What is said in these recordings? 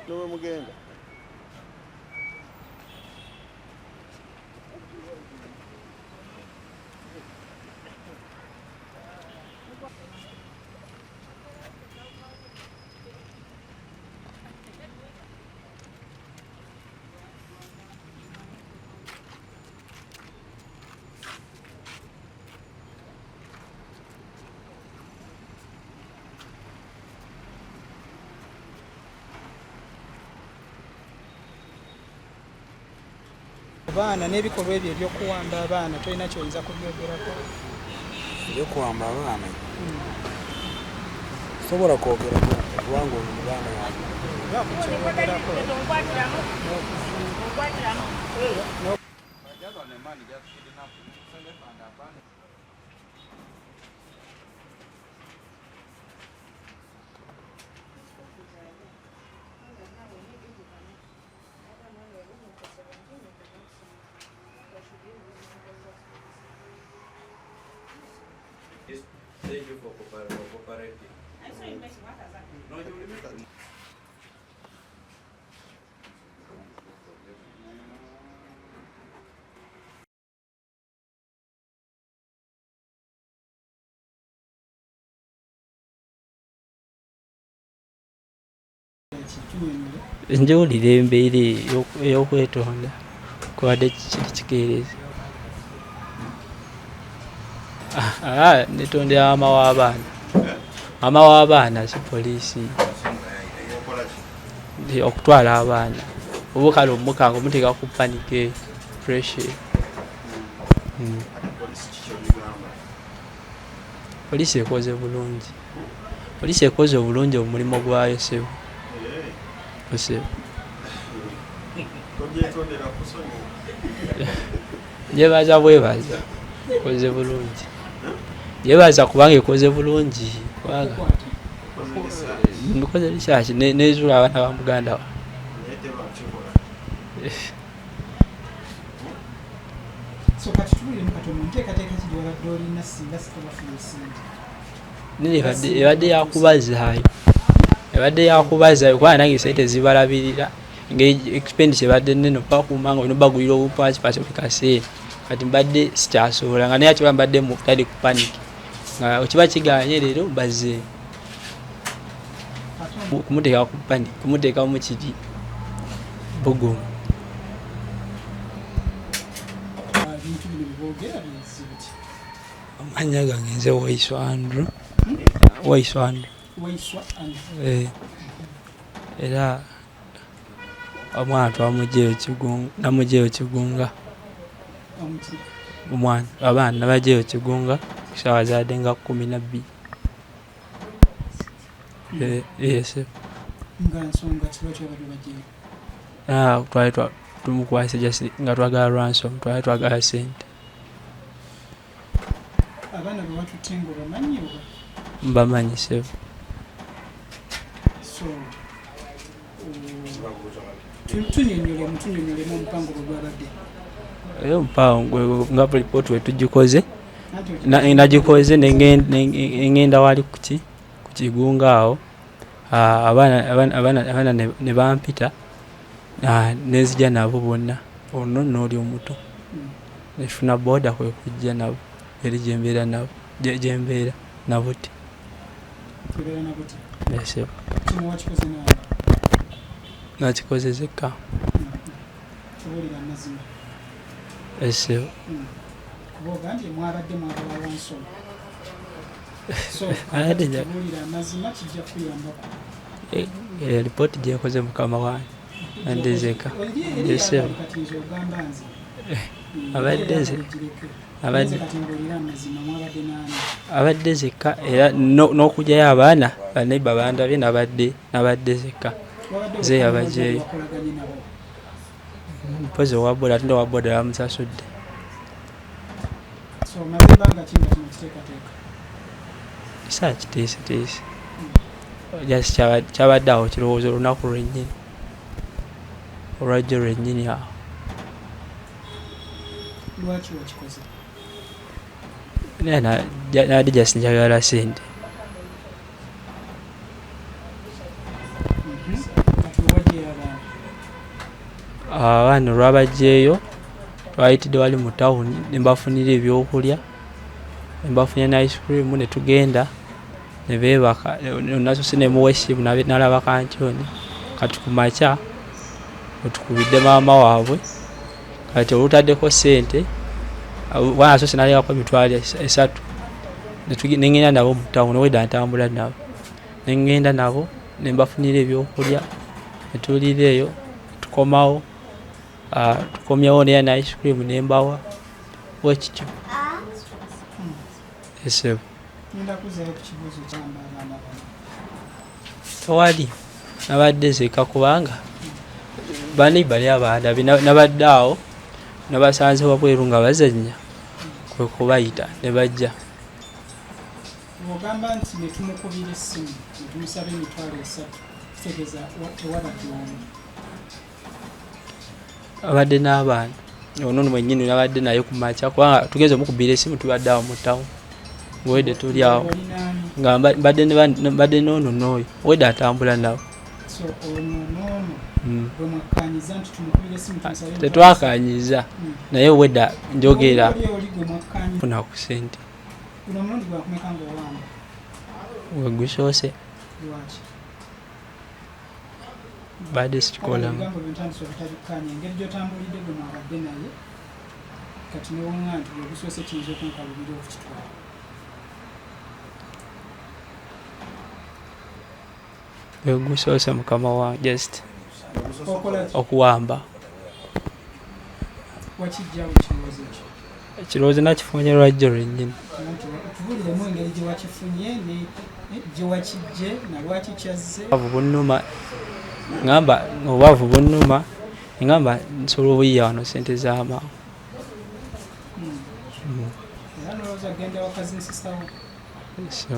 Niwe mugenda. Abaana n'ebikolwa ebyo ebyokuwamba abaana tolina kyoyinza kubyogerako? Ebyokuwamba abaana sobola kwogerako kubanga ono muganda wange. Kyogerako. Thank you for cooperating. No, you remember. Njiwulira embeera ey'okwetonda kubadde kiri kikeerezi. Netondera maama w'abaana. Maama w'abaana si poliisi. Okutwala abaana. Oba kale omukanga omuteeka ku panike pressure. Poliisi ekoze bulungi. Poliisi ekoze obulungi omulimu gwayo ssebo. Njebaza bwebaza ekoze bulungi. Njebaza kubanga ekoze bulungi. Kubanga nkoze research nezuula abaana ba muganda wange. So kati tuwuliremu katono nteekateeka ki gy'obadde olina singa sitewafuna ssente? Nene ebadde yakubazaayo. Ebadde yakubazaayo kubanga nange ssente zibalabirira. Engeri expenditure ebadde nnene okubakuuma nga olina obbagulira obupaasipaasi buli kaseera. Kati mbadde sikyasobola nga naye ate oba mbadde tali ku panic. Nga kiba kigaanye leero mbazzeeyo. Kumuteeka ku panic, kumuteekamu kiri bbugumu. Ebintu bino bye boogera bizibu ki? Amannya gange nze Waiswa Andrew. Waiswa Andrew. Waiswa Andrew. Era omwana twamuggyeyo Kigunga, namuggyeyo Kigunga. Omwana abaana nabaggyeyo Kigunga ku ssaawa zaadde nga 12. Yes. Nga nsonga ki lwaki obadde obaggyeyo? Twali tumukwase just nga twagala ransom, twali twagala ssente. Abaana be watutte ng'obamanyi oba? Mbamanyi ssebo. So tunnyonnyolemu tunnyonnyolemu omupango bwe gwabadde. Era omupango nga lipooti we tugikoze, nagikoze ne ngenda wali ku Kigunga awo, abaana ne bampita ne nzija nabo bonna, ono n'oli omuto. Ne tufuna booda kwe kujja nabo eri gye mbeera nabo, gye mbeera Nabuti. Obeera Nabuti? Yes. Kino wakikoze n'ani? Nakikoze nzekka. Tubuulire amazima. Yes. Kuba ogambye mwabadde mwagala ransom. So tubuulire amazima kijja kuyambako. Lipooti gye nkoze mukama wange nadde nzekka. Yes. Kati nze ogamba nze. Abadde nze. Abadde kati mbuulira amazima mwabadde n'ani? Abadde nzekka era n'okuggyayo abaana baneighbor bandabye nabadde nzekka. Nze yabaggyeyo. Mpozi owa booda ate owa booda bamusasudde. So omaze ebbanga ki nga kino okiteekateeka? Kiseera kitiisitiisi. Just kyabadde awo kirowoozo olunaku lwennyini. Olwajjo lwennyini awo. Lwaki wakikoze? Naye nabadde just njagala ssente. Kati wewajja Abaana olwabajjeeyo twayitidde wali mu tawuni ne mbafunira ebyokulya, ne mbafunira ne ice cream ne tugenda ne beebaka. Nasoose ne muwa essimu n'alaba kantyoni. Kati ku makya wetukubidde maama waabwe, kati olutaddeko ssente wanasoose nalekako 300,000 ne ngenda nabo mu tawuni, obwedda ntambula nabo ne ngenda nabo ne mbafunira ebyokulya ne tuliira eyo, tukomawo, tukomyewo neya ne ice cream ne mbawa bwekityo. Esebo ngenda kuzzayo ku kibuuzo kyamba abaana bano. Tewali, nabadde nzekka kubanga bani bali abaana be nabadde awo nabasanze wabweru nga bazannya, kwe kubayita ne bajja. Bw'ogamba nti ne tumukubira essimu ne tumusaba 300,000, kitegeeza tewabadde omu? Abadde n'abaana ono mwennyini nabadde naye ku makya, kubanga tugenze omukubira essimu tubadde awo mu ttawo ng'owedde tuli awo nga mbadde n'ono n'oyo owedde atambula nabo. So ono n'ono bwe mwakkaanyiza nti tumukubira essimu tumusabe? Tetwakkaanyiza, naye owedda njogera. Oli gwe mwakkaanyiza. Funa ku ssente. Guno omulundi gwakumeka ng'owamba? We gusoose. Lwaki? Badde sikikolamu. Ebigambo by'otandise obutabikkaanya, engeri gy'otambulidde gwe mwabadde naye, kati n'owoŋŋa nti gwe gusoose, kiyinza okunkalubira okukitwala. We gusoose mukama wange, just Okola ki? Okuwamba. Wakijjawo ekirowoozo ekyo? Ekirowoozo nakifunye lwajjo lwennyini. Nti tubuuliremu engeri gye wakifunye ne gye wakijje na lwaki kyazze. Obwavu bunnuma, ngamba obwavu bunnuma, ngamba nsobola obuyiya wano sente z'amangu. Era nolowooza kugenda wakazi nsisawo? So,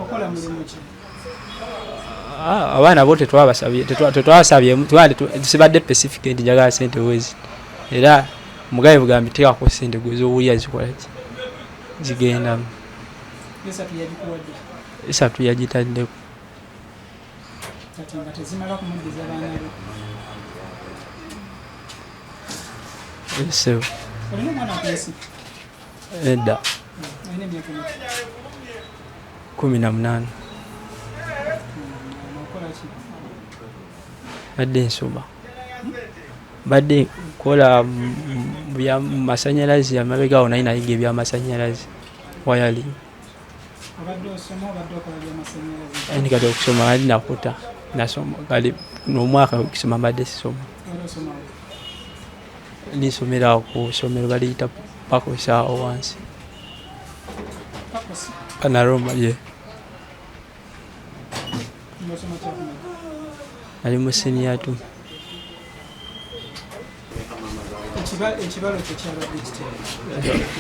Okola mulimu ki? Abaana bo tetwabasabye, tetwasabye, sibadde specific nti njagala sente wezi, era mugabe bugambi teekako sente gwe z'owulira zikola ki zigendamu. 3 yagikuwadde? 3 yagitaddeko. Kati nga tezimala kumuddiza baana be? Esebo. Olina omwana akulesi? Edda. Olina emyaka emeka? 18. Okola ki? Badde nsoma, badde nkola mu masanyalaze amabega awo, naye nayiga ebyamasanyalaze, wiring. Obadde osoma, obadde okola byamasanyalaze? Ani kati okusoma ali nakuta nasoma kali n'omwaka okusoma mbadde sisoma. Obadde osomawo? Nisomera awo ku ssomero baliyita Pakosi awo wansi. Pakosi? Panaroma ye. Ng'osoma kyakumeka? Ali mu senior 2. Ekibalo kyo kyabadde kitya?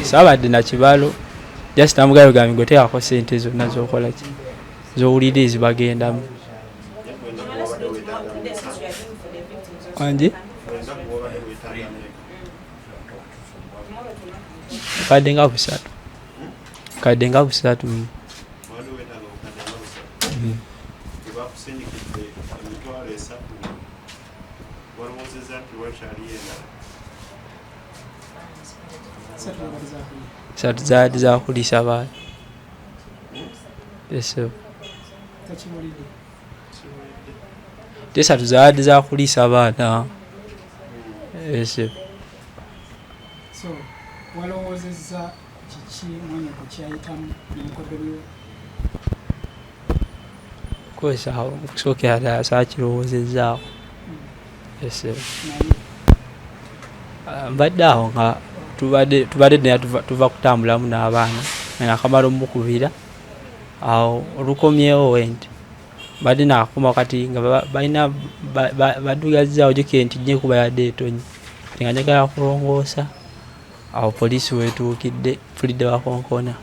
Saabadde na kibalo, just namugayo gambi gwe teekako sente zonna z'okola ki z'owulira ezibagendamu. Wangi kadde nga 3, kadde nga 3. Wali weetaaga obukadde nga 3. Tebakusindikidde 300,000, walowoozezza nti wakyaliyo endala? 3 babadde zakulya? 3 zaali zakuliisa baana, esebo. Takiwulidde. Kiwulidde. 3 zaali zakuliisa baana, esebo. So walowoozezza kiki mwanyoko kyayitamu nemukoddomi we? Kozesa awo okusookera ddala saakirowoozezzaako, esebo. Naye Mbadde awo nga tubadde naye tuva kutambulamu n'abaana nga nakamala omukubira awo olukomyewo wenti mbadde nakakoma kati nga balina baddugazaawo, jjukire nti nnyo enkuba yadde etonnya kati nga njagala kulongoosa awo poliisi weetuukidde mpulidde bakonkona.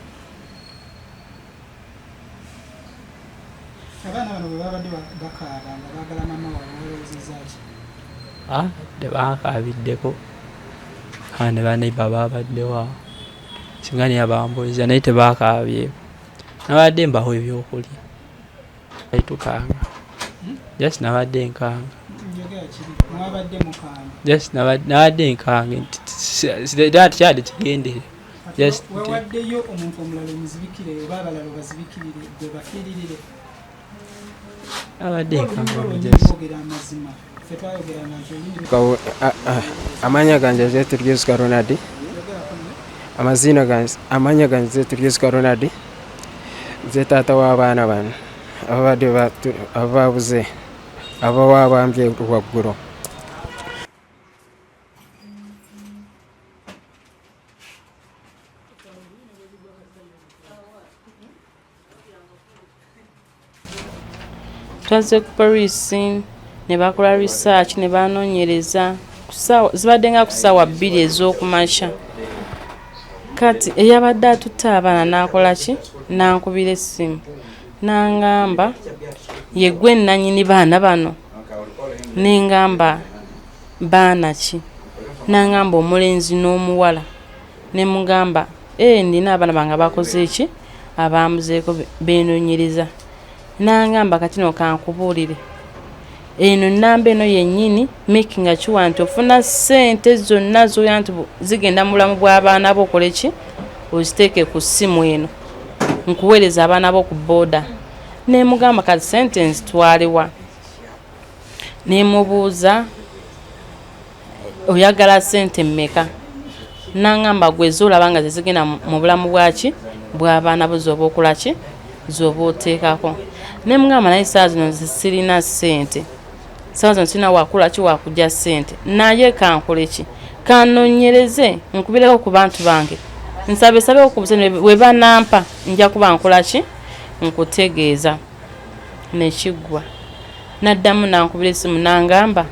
Abaana bano bwe babadde bakaaba nga baagala maama waabwe, walowoozezza ki? Tebankaabiddeko, ne baneighbour babaddewo awo singa naye bambuuza, naye tebakaabyeko, nabadde mbawa ebyokulya. Tukanga just nabadde nkanga. Just nabadde nkange ddala tekyadde kigendere. Just wewaddeyo omuntu omulala omuzibikire oba abalala obazibikirire gwe bafiiririre. Abadde nkange just ogera amazima. Ffe twayogeranga nti olulimi Amanya gange Zeturyuzuka Ronald. Amazina gange amanya gange Zeturyuzuka Ronald. Nze taata w'abaana bano ababadde ababuze abawabambye waggulu. Twazze ku poliisi ne bakola research ne banoonyereza. Zibadde nga ku ssaawa 2 ez'okumakya. Kati eyabadde atutte abaana n'akola ki? N'ankubira essimu. N'angamba ye ggwe nnannyini baana bano. Ne ngamba baana ki? N'angamba omulenzi n'omuwala. Ne mugamba ndina abaana bange abakoze ki? Abambuzeeko beenoonyereza. N'angamba kati no kankubuulire. Eno nnamba eno yennyini making sure nti ofuna ssente zonna z'oya nti zigenda mu bulamu bw'abaana bo okole ki? Oziteeke ku ssimu eno. Nkuweereza abaana bo ku booda. Ne mugamba kati ssente nzitwalewa? Ne mubuuza oyagala ssente mmeka? N'angamba gwe z'olaba nga ze zigenda mu bulamu bwaki? Bw'abaana bo z'oba okola ki? Z'oba oteekako. Ne mugamba naye ssaawa zino nze sirina ssente. Ssaawa zino sirina wakola ki wakujja ssente. Naye kankole ki? Kannoonyereze nkubireko ku bantu bange. Nsabe sabe ku busente bwe banampa nja kuba nkola ki? Nkutegeeza. Ne kiggwa. N'addamu n'ankubira essimu n'angamba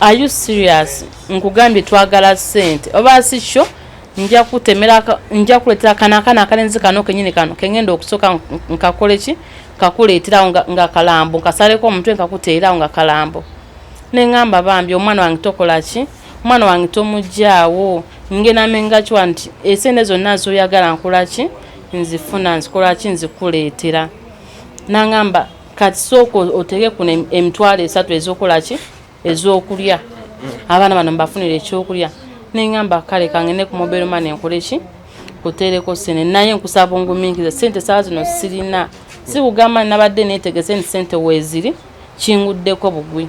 are you serious? Nkugambye twagala ssente. Oba si kyo nja kutemera nja kuleetera kano akaana akalenzi kano kennyini kano ke ngenda okusooka nkakole ki? Nkakuleeterawo nga kalambo, nkasaleko omutwe nkakuteerawo nga kalambo. Ne ŋŋamba bambi omwana wange tokola ki? Omwana wange tomuggyaawo. Ngenda menga kiwa nti esente zonna z'oyagala nkola ki? Nzifuna nzikola ki? Nzikuleetera. N'angamba kati sooka oteeke kuno emitwalo 3 ez'okola ki? Ez'okulya. Abaana bano mbafunire ekyokulya. Ne ŋŋamba kale kangende ku mobile money nkole ki? Kuteereko ssente. Naye nkusaba ongumiikirize ssente ssaawa zino sirina. Sikugamba nabadde neetegese nti ssente weeziri, kinguddeko bugwi.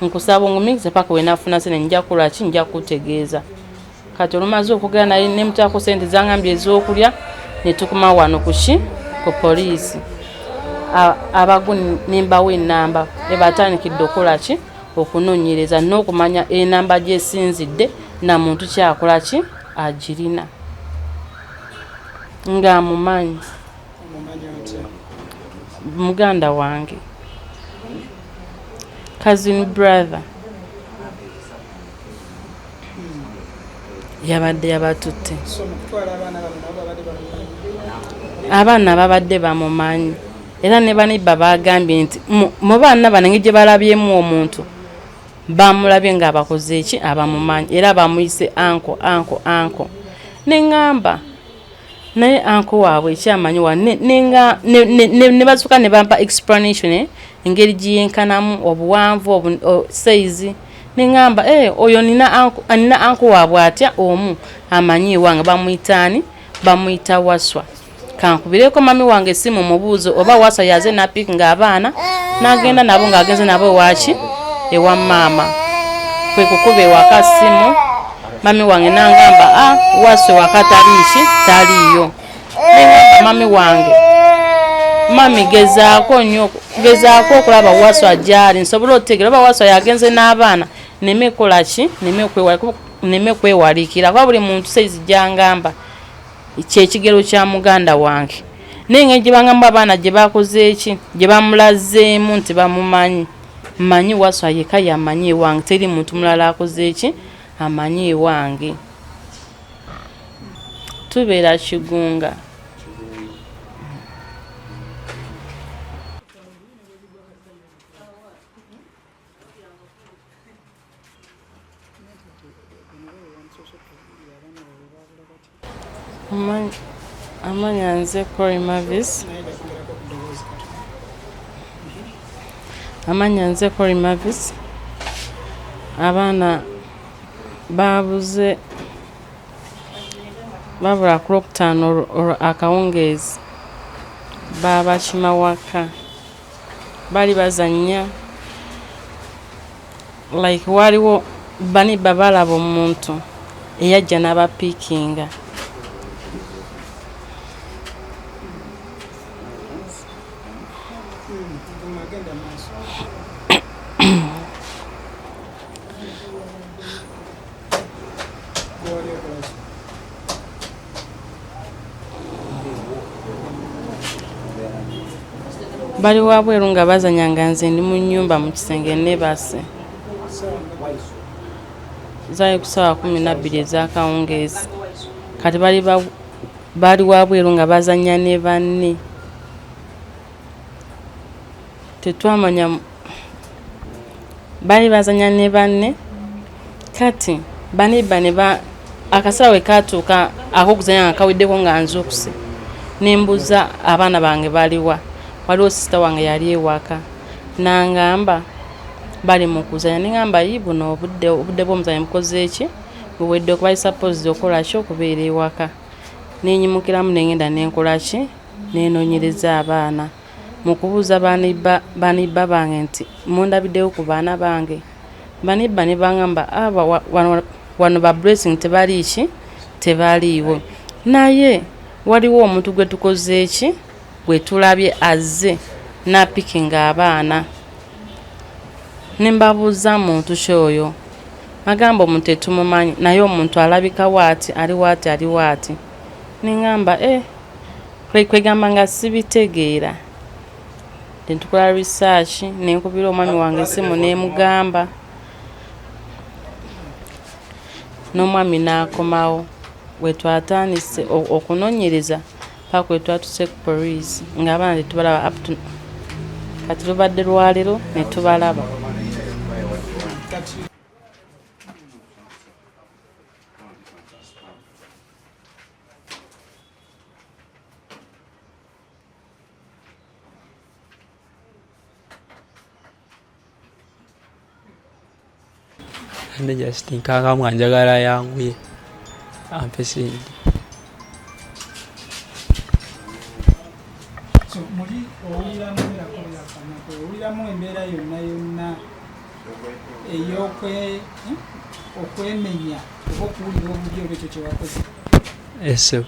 Nkusaba ongumiikirize paka we naafuna ssente nja kukola ki? Nja kukutegeeza. Kati olumaze okwogera naye ne mutaako ssente zangambye ez'okulya ne tukoma wano ku ki? Ku poliisi. Abagu ne mbawa ennamba ebatandikidde okukola ki? Okunoonyereza n'okumanya ennamba gy'esinzidde na muntu kyakola ki? Agirina. Ng'amumanyi. Muganda wange. Cousin brother. Yabadde yabatutte. Abaana babadde bamumanyi. Era ne baneiba bagambye nti mu baana bano engeri gye balabyemu omuntu bamulabye ng'abakoze ki? Abamumanyi. Era bamuyise anko anko anko. Ne ŋŋamba naye anko waabwe ekyamanyi wa ne basooka ne bampa explanation engeri gyenkanamu obuwanvu size. Ne ŋŋamba oyo nina anko waabwe atya omu amanyi ewange bamuyita ani? Bamuyita Waswa. Kankubireko mami wange essimu mubuuze oba Waswa yaze n'apiikinga abaana n'agenda nabo ng'agenze nabo ewaaki? Ewa maama. Kwe kukuba ewaka ssimu mami wange n'angamba Waswa ewaka taliiki? Taliiyo. Ne ŋŋamba mami wange mami gezaako nnyo gezaako okulaba Waswa gy'ali nsobole otegeera oba Waswa yagenze n'abaana nneme kola ki? Nneme kwewaliikira kuba buli muntu size gy'angamba kyekigero kya muganda wange. Naye engeri gye bangamba abaana gye bakoze ki? Gye bamulazeemu nti bamumanyi. Mmanyi Waswa yekka y'amanyi ewange, teri muntu mulala akoze ki? Amanyi ewange. Tubeera Kigunga. Amanya nze Corey Mavis. Amannya nze Cory Mavis. Abaana babuze babula ku Lwokutaano akawungeezi, baabakima waka, bali bazannya like waliwo banibba balaba omuntu eyajja n'abapiikinga. Bali wabweru nga bazannya nga nze ndi mu nnyumba mu kisenge neebase. Zaali ku ssaawa 12 ez'akawungeezi. Kati bali wabweru nga bazannya ne banne. Tetwamanya bali bazannya ne banne. Kati banibba ne ba akaseera we katuuka ak'okuzannya nga kaweddeko nga nzuukuse. Ne mbuuza abaana bange baliwa. Waliwo sisita wange yali ewaka n'angamba bali mu kuzannya. Ne ŋŋamba yi buno obudde bw'omuzannyo bukoze ki? Buwedde okuba bali supposed okukola ki? Okubeera ewaka. Ne nnyimukiramu ne ŋŋenda ne nkola ki? Ne nnoonyereza abaana. Mu kubuuza banibba bange nti mundabiddewo ku baana bange. Banibba ne baŋŋamba wano ba Blessing tebali ki? Tebaliiwo. Naye waliwo omuntu gwe tukoze ki? Gwe tulabye azze n'apikinga abaana. Ne mbabuuza muntu ki oyo? Agamba omuntu tetumumanyi naye omuntu alabika waati, ali waati, ali waati. Ne ŋŋamba kwegamba nga sibitegeera. Ne tukola research, ne nkubira omwami wange essimu ne mugamba. N'omwami n'akomawo. We twatandise okunoonyereza paka we twatuse ku poliisi ng'abaana tetubalaba up to kati lubadde lwaleero ne tubalaba. Ande just nkanga nga njagala yanguye ampe sente. So muli owuliramu owuliramu embeera yonna yonna ey'okwemenya oba okuwulira obubi olw'ekyo kye wakoze? Ese.